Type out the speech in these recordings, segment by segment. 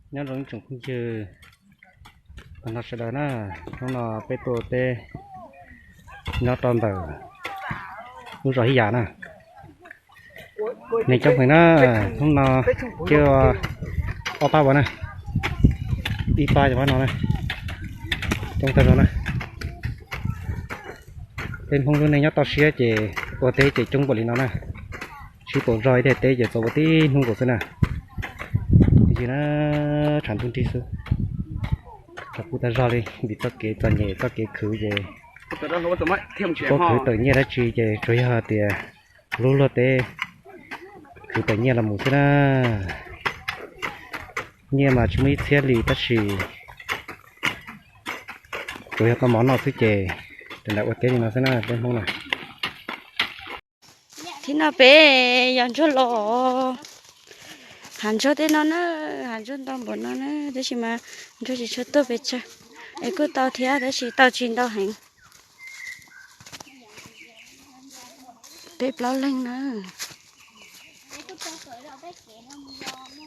Nyob zoo ib tsoom phooj ywg, no sawv daws na, hnub no peb tuaj teb nyob rau ntawm lub zos Hib Yam na. Nws coob heev na, hnub no coj ob pab ua na, ib pab cov pab no na, coob tag zog na. Peb Hmoob lub neej nyob toj siab ces ua teb ces coob npaum li no na. Sib pab zog ib daim teb ces txaus ua tib hnub nkaus xwb na. Tig na, tshav ntuj nrig xwb, tshav kub tag zog li vim txoj kev txom nyem txoj kev khwv ces, txoj kev khwv tawm nyiaj dab tsi ces tsuas yog tias lub luag teb khwv tawm nyiaj los mus xwb na. Nyiaj mas tsis muaj ib txhiab li tab sis tsuas yog tau mov noj xwb ces, ram nram ua teb li no xwb na peb Hmoob na. Thib no peb yog ntsuag los, hav ntsuag tej no na, hav ntsuag ntau npaum no na, tab sis mas ntsuag tsis tshua tuaj pes tsawg, es kuj tau thiab tab sis tau tsis ntau heev. Peb plaub leeg na.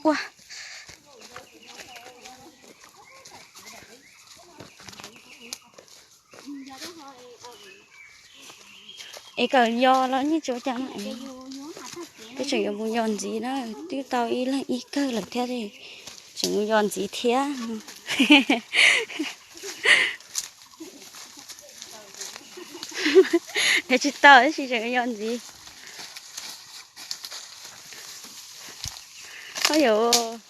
Ua, es kawm yos los yeej tsis ua cas no es, peb tseem yuav mus yos ntxiv na, twb tau ib leeg ib kawg lawm thiab, tseem mus yos ntxiv thiab. Nws tsis tau tab sis tseem yos ntxiv. Oj yauv.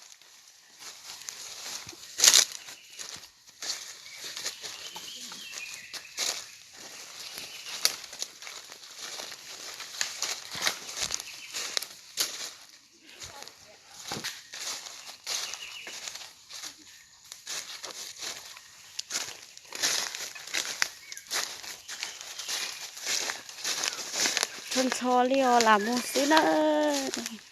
Ntxhov ntxhov li os, lam mus xwb nawb.